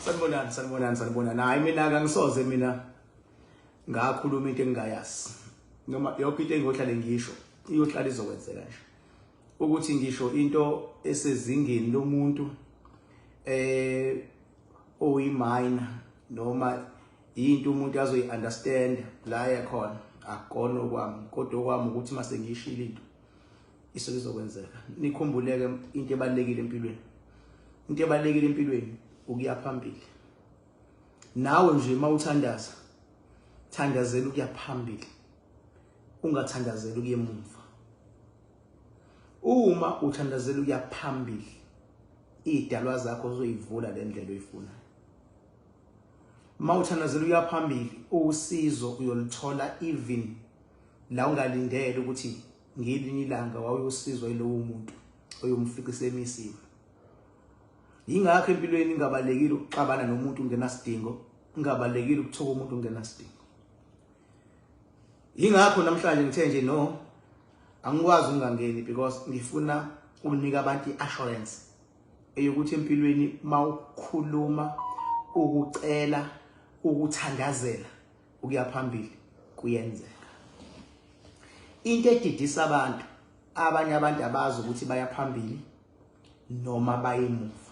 Sanibonani, sanibonani, sanibonani. Hayi, mina kangisoze mina ngakhuluma into engingayazi. Noma yonke into engiyohlale ngisho iyohlala izokwenzeka nje. Ukuthi ngisho into esezingeni lomuntu oyi-minor noma into umuntu azoyi-understand la ekhona, akukona okwami, kodwa okwami ukuthi mase ngiyishilo into, isuke izokwenzeka. Nikhumbuleke into ebalulekile empilweni, into ebalulekile empilweni ukuya phambili. Nawe nje uma uthandaza, thandazela ukuya phambili, ungathandazeli ukuya emuva. Uma uthandazela ukuya phambili, idalwa zakho uzoyivula le ndlela oyifunayo. Uma uthandazela ukuya phambili, usizo uyoluthola even la ungalindele ukuthi ngelinye ilanga wawuyosizwa yilowo muntu oyomfikisa emisiwe. Yingakho empilweni ingabalekile ukuxabana nomuntu ungenasidingo, ingabalekile ukuthuka umuntu ungenasidingo. Yingakho namhlanje ngithe nje no, angikwazi ukungangeni because ngifuna ukunika abantu i-assurance eyokuthi empilweni mawukhuluma, ukucela, ukuthandazela ukuya phambili kuyenzeka. Into edidisa abantu, abanye abantu abazi ukuthi baya phambili noma bayemuva.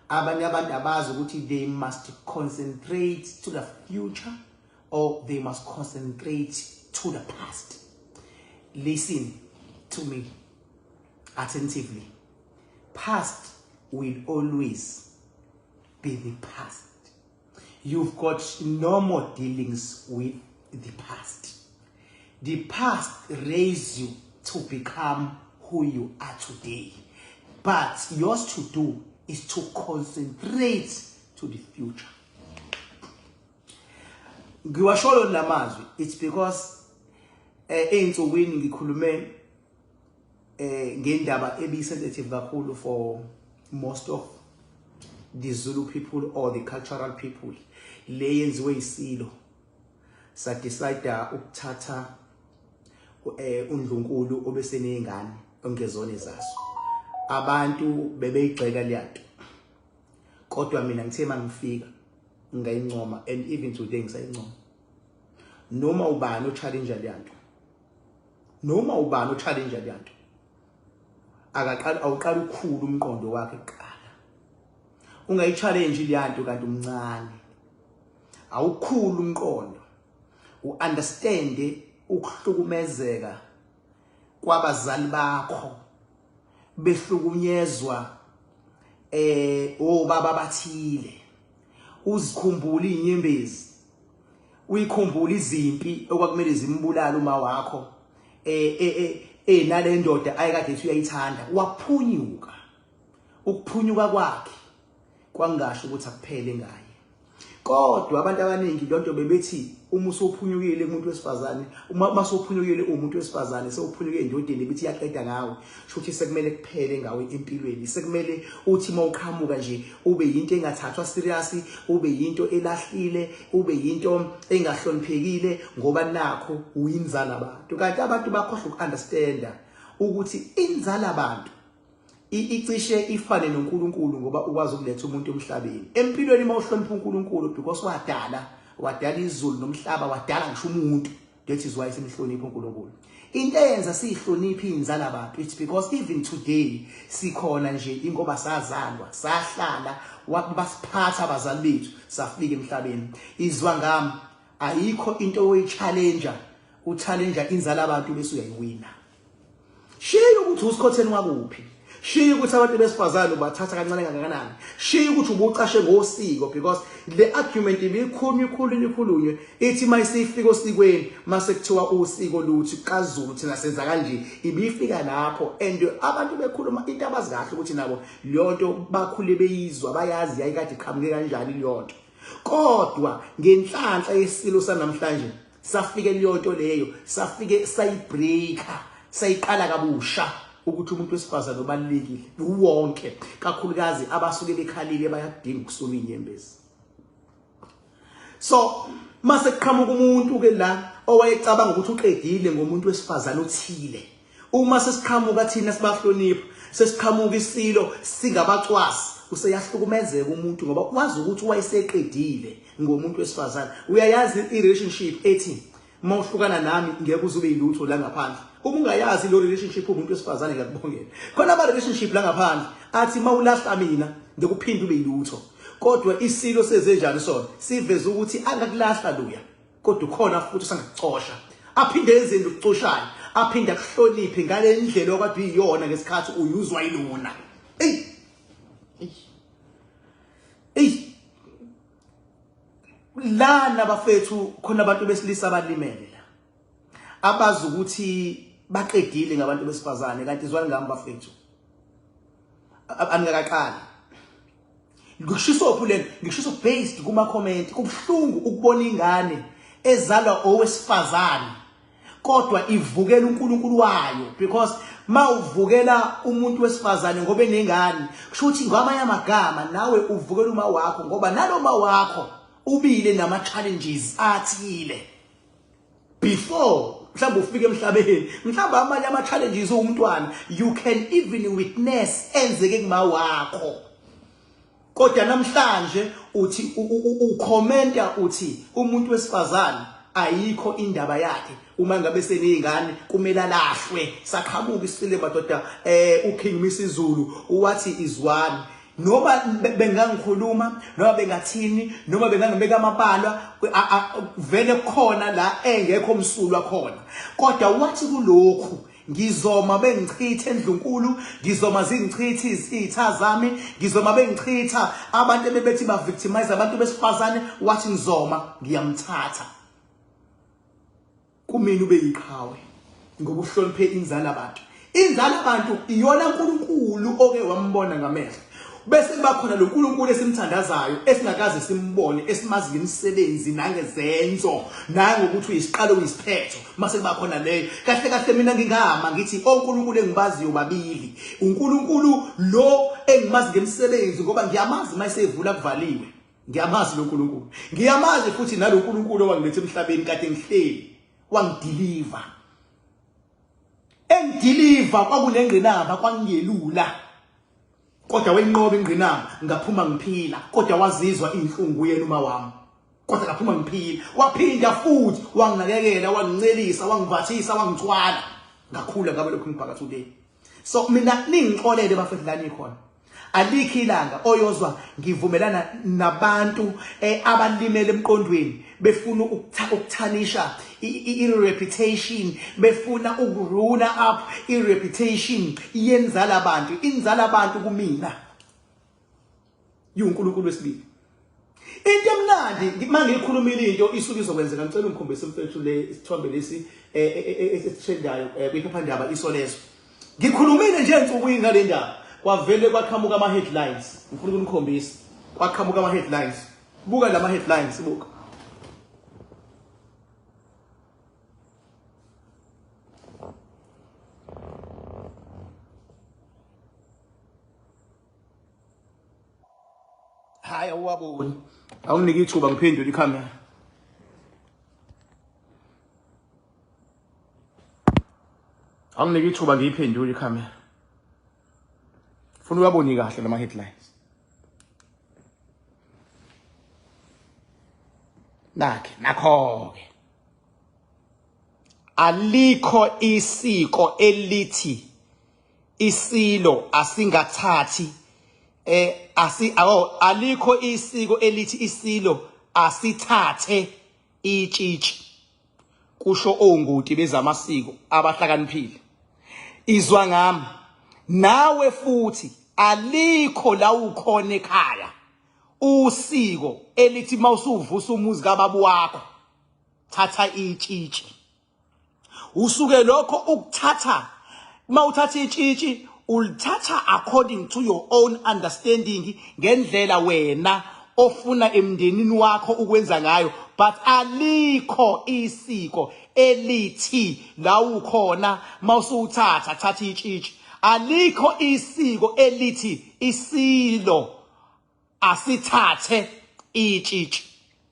Abanye abantu abazi ukuthi they must concentrate to the future or they must concentrate to the past. Listen to me attentively. Past will always be the past. You've got no more dealings with the past. The past raised you to become who you are today, but yours to do is to concentrate to the future. Ngiwasholo lamazwi, it's because ey'nsukwini ngikhulume ngendaba ebi-sensitive kakhulu for most of the Zulu people or the cultural people, le yenziwe isilo sa-decide ukuthatha undlunkulu obeseneyingane ongezona zaso. Abantu bebeyigxeka leyanto, kodwa mina ngithe mangifika ngayincoma, and even today ngisayincoma. Noma ubani o-challenge leyanto, noma ubani o-challenge leyanto, akaqala, awuqala ukukhula umqondo wakhe kuqala. Ungayi-challenge leyanto kanti umncane, awukhulu umqondo u-understand ukuhlukumezeka kwabazali bakho behlukunyezwa obaba bathile. Uzikhumbula izinyembezi, uyikhumbula izimpi okwakumele zimbulale uma wakho nale ndoda ayekade ethi uyayithanda, waphunyuka. Ukuphunyuka kwakhe kwangasho ukuthi akuphele ngaye, kodwa abantu abaningi lonto bebethi uma usuphunyukile kumuntu wesifazane, uma masuphunyukile umuntu wesifazane, sewuphunyuke endodeni, bethi iyaqeda ngawe, shuthi sekumele kuphele ngawe empilweni, sekumele uthi mawuqhamuka nje ube yinto engathathwa serious, ube yinto elahlile, ube yinto engahloniphekile ngoba nakho uyinzala abantu. Kanti abantu bakhohlwa uku-understanda ukuthi inzala abantu icishe ifane noNkulunkulu, ngoba ukwazi ukuletha umuntu emhlabeni. Empilweni uma uhlonipha uNkulunkulu, because wadala izulu nomhlaba, wadala ngisho umuntu, that is why simhlonipha uNkulunkulu. Into eyenza siyihloniphe inzala abantu, it's because even today sikhona nje ingoba sazalwa, sahlala, basiphatha abazali bethu, safika emhlabeni. Izwa ngami, ayikho into oyi-challenge, u-challenge inzala abantu bese uyayiwina. Shiya ukuthi usikhotheni wakuphi, shiya ukuthi abantu besifazane ubathatha kancane kangakanani, shiya ukuthi ubucashe ngosiko, because le argument ibikhulunywa, ikhulunywa, ikhulunywe, ithi mayisifika osikweni, mase kuthiwa usiko luthi kaZulu thina senza kanje. Ibifika lapho and abantu bekhuluma into abazi kahle ukuthi nabo leyo nto bakhule beyizwa, bayazi yayikade iqhamuke kanjani leyo nto. Kodwa ngenhlanhla yesilo sanamhlanje safike leyo nto leyo, safike sayibreaker, sayiqala kabusha ukuthi umuntu wesifazane ubalulekile wonke, kakhulukazi abasuke bekhalile, bayadinga ukusula inyembezi. So mase kuqhamuka umuntu ke la owayecabanga ukuthi uqedile ngomuntu wesifazane othile, uma sesiqhamuka thina sibahlonipha, sesiqhamuka isilo singabacwasi. Useyahlukumezeka umuntu ngoba wazi ukuthi wayeseqedile ngomuntu wesifazane. Uyayazi i-relationship ethi uma uhlukana nami ngeke uze ube yilutho la ngaphandle. Uma ungayazi lo relationship umuntu wesifazane ngiyakubongela. Khona ama relationship la ngaphandle athi uma ulahla mina ngeke uphinde ube yilutho. Kodwa isilo sezenjani sona? Siveza ukuthi angakulahla luya. Kodwa ukhona futhi usangakucosha. Aphinde enze into ukucoshayo. Aphinde akuhloniphe ngale ndlela okade uyiyona ngesikhathi uyuzwa yilona. Ey. Ey. Ey. Lana bafethu khona abantu besilisa abalimele la. Abazi ukuthi baqedile ngabantu besifazane kanti izwani ngami bafethu. Aningakaqali. Ngikushiso phu lento, ngikushiso based kuma comment. Kubuhlungu ukubona ingane ezalwa owesifazane kodwa ivukela uNkulunkulu wayo because mawuvukela umuntu wesifazane ngoba enengane kusho ukuthi ngamanye amagama nawe uvukela uma wakho ngoba naloma wakho ubile nama challenges athile before mhlawumbe ufike emhlabeni mhlawumbe amanye ama challenges umntwana you can even witness enzeke kuma wakho. Kodwa namhlanje uthi ukhomenta uthi umuntu wesifazane ayikho indaba yakhe uma ngabe seneyingane kumele alahlwe. Saqhamuka isile madoda uKing Misizulu wathi izwani noma bengangikhuluma noma bengathini noma bengangibeka amabalwa vele khona la engekho msulwa khona, kodwa wathi kulokhu ngizoma bengichitha endlunkulu, ngizoma zingichitha izitha zami, ngizoma bengichitha abantu ebebethi ba victimize abantu besifazane, wathi ngizoma ngiyamthatha. Kumina ube yiqhawe ngoba uhloniphe inzala abantu. Inzala abantu iyona uNkulunkulu oke wambona ngamehlo. Bese kuba khona lo nkulunkulu esimthandazayo esingakaze simbone, esimazi ngemisebenzi nangezenzo nangokuthi uyisiqalo uyisiphetho. Mase kuba khona leyo. Kahle kahle mina ngingama ngithi onkulunkulu engibaziyo babili. UNkulunkulu lo engimazi ngemisebenzi ngoba ngiyamazi mayesevula kuvaliwe. Ngiyamazi lo nkulunkulu. Ngiyamazi futhi nalo nkulunkulu owangiletha emhlabeni kade ngihleli wangideliver. Engideliver kwakunengqinamba kwangelula. Kodwa wayinqoba ingqinamba ngaphuma ngiphila, kodwa wazizwa inhlungu yena uma wami. Kodwa ngaphuma ngiphila. Waphinda futhi wanginakekela, wangincelisa, wangivathisa, wangithwala. Ngakhula ngabe lokhu ngibhaka today. So mina ningixolele bafethu la nikhona. Alikho ilanga oyozwa ngivumelana nabantu abalimele emqondweni befuna ukuthanisha i-reputation, befuna ukuruna up i-reputation yenzala abantu. Inzala abantu kumina iwuNkulunkulu wesibili. Into emnandi mangiyikhulumile into isuke izokwenzeka. Ngicela ungikhombise mfethu le isithombe lesi esitrendayo kwiphephandaba Isolezwe. Ngikhulumile nje ensukwini ngale ndaba kwavele kwaqhamuka ama headlines. Ngifuna ukunikhombisa kwaqhamuka ama headlines. Buka lama headlines, buka. Hayi awuwaboni. Awunike ithuba ngiphendule ikhamera. Awunike ithuba ngiyiphendule ikhamera. Funa uyaboni kahle lama headlines. Nakhe nakho ke. Alikho isiko elithi isilo asingathathi asi awu alikho isiko elithi isilo asithathe itshitshi, kusho ongoti bezamasiko abahlakaniphile. Izwa ngami nawe futhi alikho la ukhona ekhaya usiko elithi mawusuvusa umuzi kababa wakho thatha itshitshi. Usuke lokho ukuthatha, mawuthatha itshitshi ulithatha according to your own understanding ngendlela wena ofuna emndenini wakho ukwenza ngayo, but alikho isiko elithi la ukhona mawusuwuthatha thatha itshitshi. Alikho isiko elithi isilo asithathe itshitshi.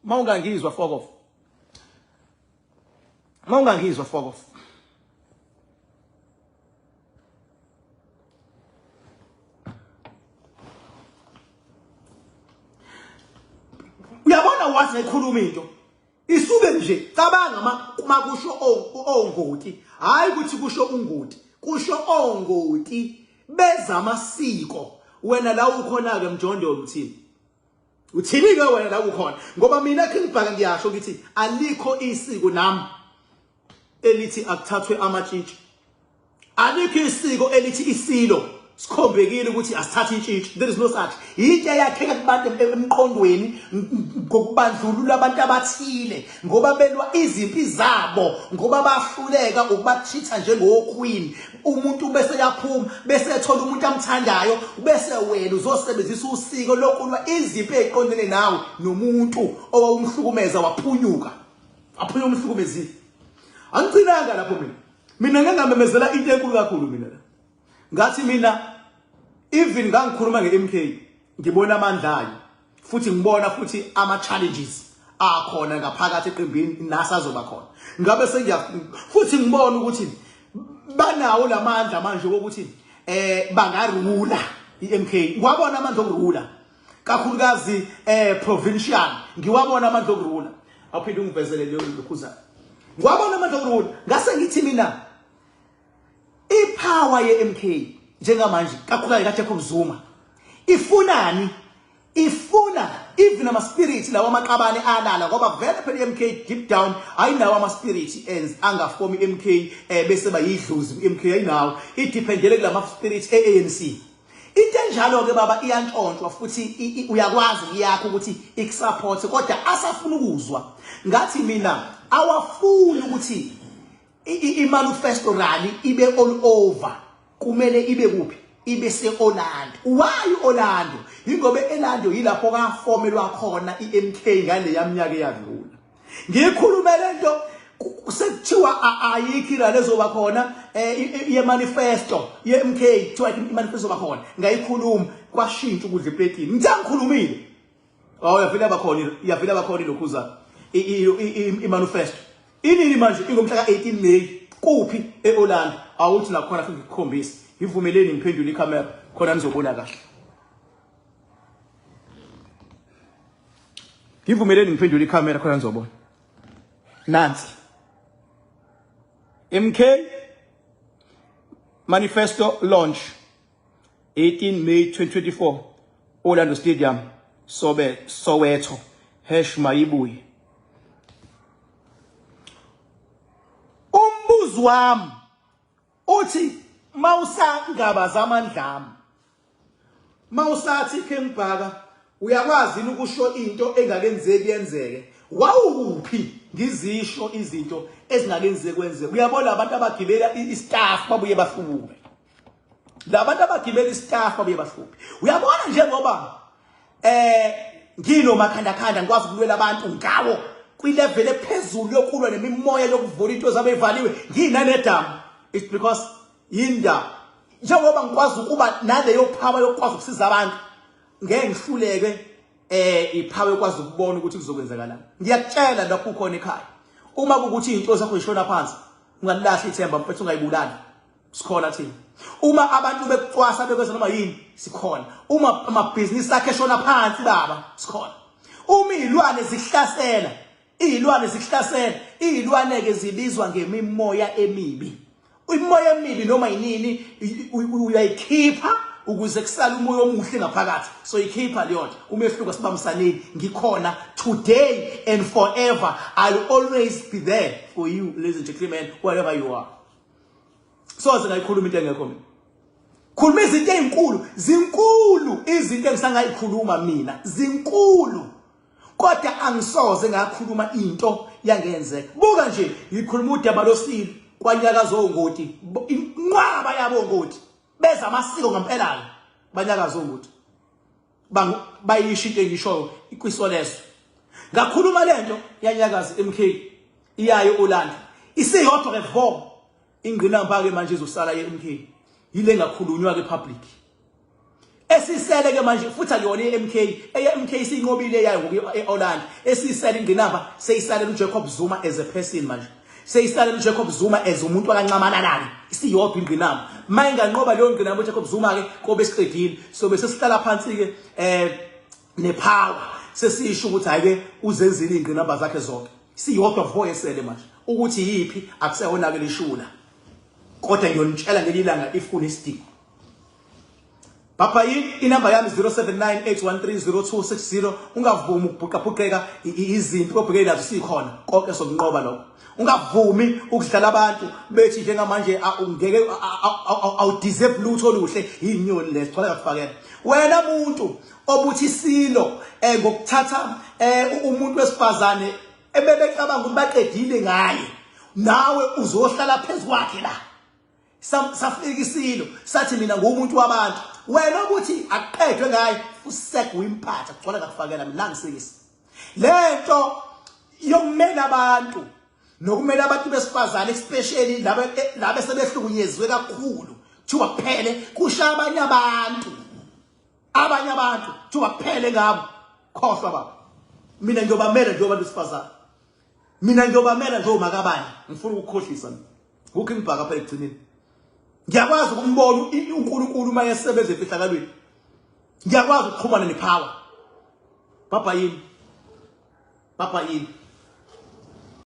Mawungangizwa fuck off. Mawungangizwa fuck off. Never once ngayikhuluma into. Isuke nje cabanga makusho ongoti, hayi ukuthi kusho ungoti, kusho ongoti bezamasiko. Wena la ukhona ke mjondolo uthini? Uthini ke wena la ukhona? Ngoba mina King Bhaka ngiyasho ngithi alikho isiko nami elithi akuthathwe amatshitshi. Alikho isiko elithi isilo sikhombekile ukuthi asithathe intshintshi. There is no such. Into eyakheka kubantu emqondweni ngokubandlulula abantu abathile ngoba belwa izimpi zabo, ngoba bahluleka ukubathitha njengoqueen. Umuntu bese yaphuma bese ethola umuntu amthandayo, bese wena uzosebenzisa usiko lokulwa izimpi eziqondene nawe nomuntu owawumhlukumeza waphunyuka. Aphunyuka umhlukumezile. Angigcinanga lapho mina. Mina ngeke ngamemezela into enkulu kakhulu mina la. Ngathi mina even ngangikhuluma nge-MK ngibona amandla ayo futhi ngibona futhi ama challenges akhona ngaphakathi eqembini nasazoba khona. Ngabe sengiya futhi ngibona ukuthi banawo lamandla manje wokuthi bangarula iMK. Ngiwabona amandla okurula. Kakhulukazi provincial ngiwabona amandla okurula. Awuphinde ungivezele leyo lokhuza. Ngiwabona amandla okurula. Ngase ngithi mina ipower ye-MK njengamanje kakhulukazi kaJacob Zuma ifunani? Ifuna even ama spirit lawa amaqabane alala, ngoba vele phela iMK deep down ayinawo ama spirit ends angaform iMK bese bayidlozi iMK ayinawo, idependele kulama spirit eANC. Into enjalo ke baba iyantshontshwa futhi uyakwazi iyakho ukuthi ikusupport, kodwa asafuna ukuzwa. Ngathi mina awafuni ukuthi i-manifesto rally ibe all over, kumele ibe kuphi? Ibe se-Orlando. Why Orlando? Yingoba e-Orlando yilapho kafomelwa khona i-MK ngale yaminyaka eyadlula. Ngikhulume lento sekuthiwa ayikho irally ezoba khona ye-manifesto ye-MK, kuthiwa i-manifesto ezoba khona. Ngayikhuluma kwashintsha ukudla epletini. Ngithe ngikhulumile. Oh, yavela bakhona, yavela bakhona ilokhuza i-manifesto. Inini manje? Ingomhla ka-18 May. Kuphi? E-Orlando. Awuthi nakhona futhi ngikukhombise. Ngivumeleni ngiphendule ikhamera khona nizobona kahle. Ngivumeleni ngiphendule ikhamera khona nizobona. Nansi MK Manifesto launch 18 May 2024 Orlando Stadium, Sobe Soweto #Mayibuye. Umbuzo wami uthi mawusangaba zamandlami, mawusathi King Bhaka uyakwazi yini ukusho into engakenzeki yenzeke? Wawukuphi ngizisho izinto ezingakenzeki kwenzeke? Uyabona abantu abagibela istaff babuye bahluphe. Labantu abagibela istaff babuye bahluphe. Uyabona njengoba nginomakhanda khanda ngikwazi ukulwela abantu ngawo kwilevel ephezulu yokulwa nemimoya yokuvula into zabe ivaliwe nginanedamu. It's because yinda njengoba ngikwazi ukuba naleyo power yokukwazi ukusiza abantu, ngeke ngihluleke ipower yokwazi ukubona ukuthi kuzokwenzakalani. Ngiyakutshela lapho ukhona ekhaya, uma kukuthi izinto zakho zishona phansi, ungalilahli ithemba mfethu, ungayibulali. Sikhona thina. Uma abantu bekucwasa bekwenza noma yini, sikhona. Uma amabhizinisi akhe eshona phansi baba, sikhona. Uma izilwane zihlasela, izilwane zihlasela, izilwane ke zibizwa ngemimoya emibi. Imimoya emibi noma yinini uyayikhipha ukuze kusale umoya omuhle ngaphakathi. So ikhipha leyo nto. Umehluko sibamsaneni, ngikhona today and forever. I'll always be there for you, ladies and gentlemen, wherever you are. Soze ngayikhuluma into engekho mina. Khuluma izinto ezinkulu, zinkulu izinto engisangayikhuluma mina, zinkulu. Kodwa angisoze ngakhuluma into yangenzeka. Buka nje, ngikhuluma udaba losilo kwanyakaza ongoti, inqwaba yabo ongoti beza amasiko ngempela ke, banyakaza ongoti. Bayisho into engishoyo kwisoleso. Ngakhuluma lento yanyakaza MK iyayo Orlando. Isiyodwa ke vo ingqinamba ke manje izosala ye MK. Yile ngakhulunywa ke public. Esisele ke manje futhi akuyona iMK, eyeMK siyinqobile yayo ngokuya eOrlando. Esisele ingqinamba seyisalela uJacob Zuma as a person manje. Seyisalela uJacob Zuma as umuntu akancamalala. Isiyodwa ingqinamba. Mayinganqoba leyo ngqinamba uJacob Zuma ke kobe siqedile. So bese sihlala phansi ke nepower. Sesisho ukuthi hayi ke uzenzile ingqinamba zakhe zonke. Siyodwa vo esele manje. Ukuthi yiphi akusewona ke lishula. Kodwa ngiyonitshela ngelilanga if kunesidingo. Baba yini inamba yami 0798130260 ungavumi ukubhuqabhuqeka izinto obhekene nazo sikhona konke sokunqoba lokho ungavumi ukudlala abantu bethi njengamanje ungeke awudeserve lutho oluhle inyoni lezo thola ngakufakela wena muntu obuthi isilo eh ngokuthatha eh umuntu wesifazane ebebecabanga ukuthi baqedile ngaye nawe uzohlala phezukwakhe la Safika isilo sathi mina ngumuntu wabantu wena ukuthi akuqedwe ngaye usek wimpatha kugcwala ngakufakela mina ngisikisi lento yokumela abantu nokumela abantu besifazane especially laba laba sebehlukunyezwe kakhulu kuthiwa kuphele kusha abanye abantu abanye abantu kuthiwa kuphele ngabo khohlwa baba mina ngiyobamela njengoba abantu besifazane mina ngiyobamela njengomakabani ngifuna ukukhohlisa mina Kuking Bhaka phela ekugcineni. Ngiyakwazi ukumbona uNkulunkulu uma esebenza emfihlakalweni. Ngiyakwazi ukuxhumana nepower. Baba yini? Baba yini?